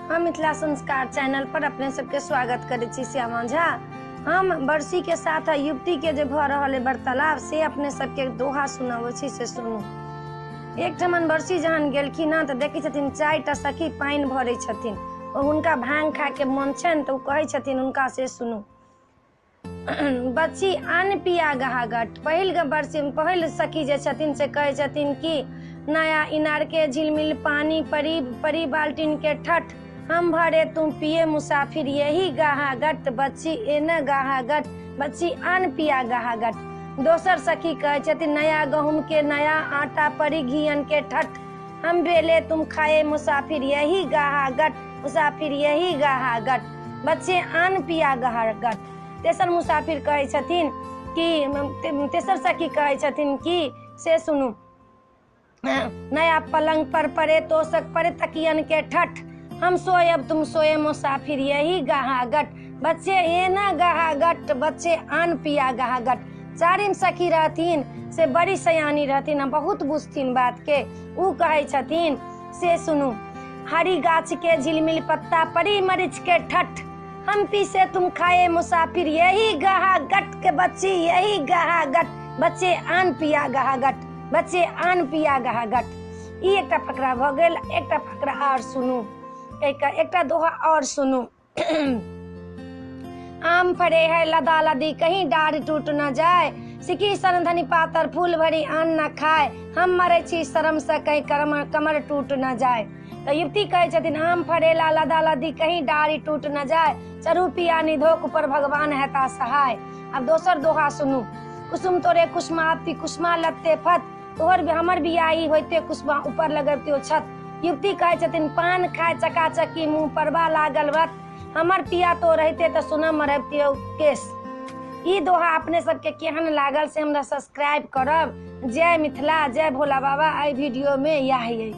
हम मिथिला संस्कार चैनल पर अपने सबके स्वागत करै छी। श्यामा झा हम बरसी के साथ युवती के जे भऽ रहल है वार्तालाप से अपने सबके दोहा सुनाबै छी, से सुनू। एक ठमन बरसी जहन गेलखिन हँ तऽ देखै छथिन 4टा सखी पानि भरै छथिन। ओ हुनका भांग खा के मन छनि तऽ ओ कहै छथिन हुनका, से सुनू। बच्ची अन्न पिया गहागट। पहिल बरसी पहिल सखी जे छथिन से कहै छथिन कि नया इनार के झिलमिल पानी परी परी बाल्टीन के ठठ, हम भरे तुम पिए मुसाफिर यही गहागट, बच्ची एने गहागट, बच्ची अन्न पिया गहागट। दोसर सखी कहै छथिन नया गहूम के नया आटा परी घियन के ठठ, हम बेले तुम खाए मुसाफिर यही गहागट, मुसाफिर यही गहागट, बच्चे अन्न पिया गहागट। तेसर मुसाफिर कहै छथिन कि तेसर सखी कहै छथिन कि से सुनू। नया पलंग पर पड़े तोशक पड़े तकियन के ठठ, हम सोयब तुम सोए मुसाफिर यही गहागट, बच्चे एना गहागट, बच्चे आन पिया गहागट। चारिम सखी रहथिन से बड़ी सयानी रहथिन आ बहुत बुझथिन बात के। उ कहै छथिन से सुनू। हरी गाछ के झिलमिल पत्ता परी मरीच के ठठ, हम पीसे तुम खाए मुसाफिर यही गहागट के बच्ची यही गहागट, बच्चे आन पिया गहागट, बच्चे आन पिया गहागट। ई एकटा फकरा भऽ गेल। एकटा फकरा और सुनू, एकटा दोहा और सुनू। आम फड़े है लदा लदी कहीं डाढ़ टूट न जाए, सिकी सन धनी पातर फूल भरी आन न खाए, हम मरे छी शरम से कहीं कमर टूट न जाए। तऽ युवती कहै छथिन आम फड़ेला लदा लदी कहीं डाढ़ी टूट न जाए, चरू पिया निधोक ऊपर भगवान हेता सहाय। अब दोसर दोहा सुनू। कुसुम तोरे कुसुमाती कुसुमा लत्ते फत, तोहर हमर बियाही होइते कुसुमा ऊपर लगबतियो छत। युवती कहै छथिन पान खाए चकाचकी मुँह परबा लागल व्रत, हमर पिया तो रहिते तऽ सोना मरबतियो केस। ई दोहा अपने सबके केहन लागल से हमरा सब्सक्राइब करब। जय मिथिला, जय भोला बाबा। एहि वीडियो में इएह अइ।